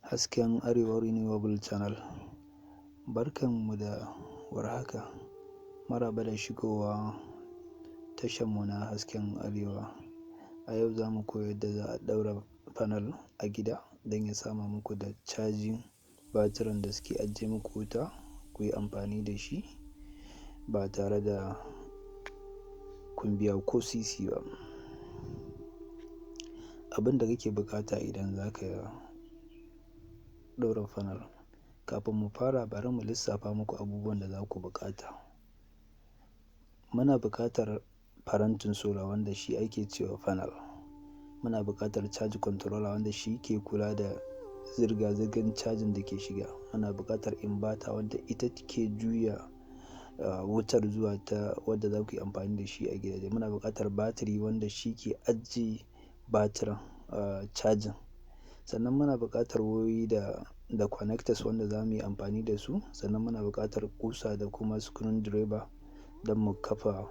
Hasken Arewa Renewable Channel. Barkanmu da warhaka. Maraba da shigowa tashanmu na Hasken Arewa. A yau za mu koyi yadda za a ɗaura panel a gida don ya sama muku da cajin batiran da suke ajiye muku wuta, ku yi amfani da shi ba tare da kun biya ko sisi ba. Abin da kake buƙata idan za ka ɗaura panel. Kafin mu fara, bari mu lissafa muku abubuwan da za ku buƙata. Muna buƙatar farantin sola wanda shi ake cewa panel. Muna buƙatar charge controller wanda shi ke kula da zirga-zirgar cajin da ke shiga. Muna buƙatar inverter wanda ita ke juya wutar zuwa ta wadda za ku yi amfani da shi a gidaje. Muna buƙatar batiri wanda shi ke ajiye batiran cajin. Sannan muna buƙatar wayoyi da connectors wanda za mu yi amfani da su. Sannan muna buƙatar ƙusa da kuma screwdriver don mu kafa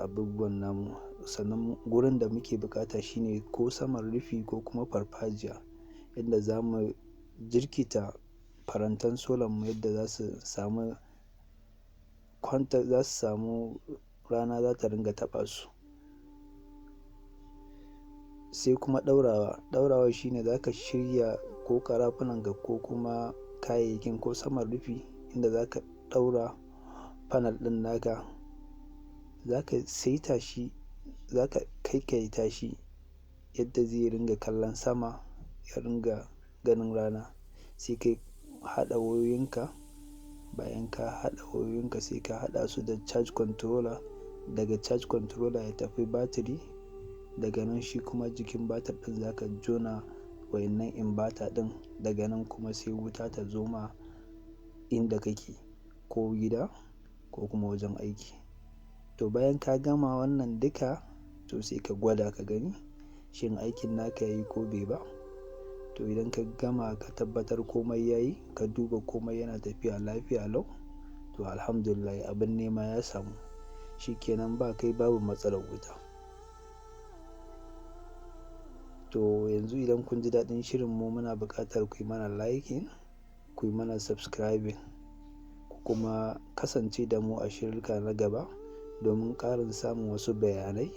abubuwan namu. Sannan gurin da muke buƙata shine ko saman rufi ko kuma farfajiya inda za mu jirkita farantan solan mu yadda za su samu kwanta, za su samu rana za ta ringa taɓa su. Sai kuma ɗaurawa. Ɗaurawa shine za ka shirya ko ƙarafunan ka ko kuma kayayyakin ko saman rufi inda za ka ɗaura panel ɗin naka. Za ka saita shi, za ka kaikaita shi yadda zai ringa kallon sama, ya ringa ganin rana. Sai ka haɗa wayoyinka. Bayan ka haɗa wayoyinka, sai ka haɗa su da charge controller. Daga charge controller ya tafi batiri. Daga nan shi kuma jikin batir ɗin za ka jona wayannan inverter ɗin. Daga nan kuma sai wuta ta zo ma inda kake, ko gida ko kuma wajen aiki. To, bayan ka gama wannan duka, to sai ka gwada ka gani shin aikin naka yayi ko bai ba. To, idan ka gama ka tabbatar komai yayi, ka duba komai yana tafiya lafiya lau, to alhamdulillah, abin nema ya samu. Shi kenan, ba kai babu matsalar wuta. To, yanzu idan kun ji daɗin shirinmu, muna buƙatar ku yi mana liking, ku yi mana subscribing, ku kuma kasance da mu a shirika na gaba domin ƙarin samun wasu bayanai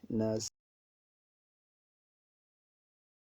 na.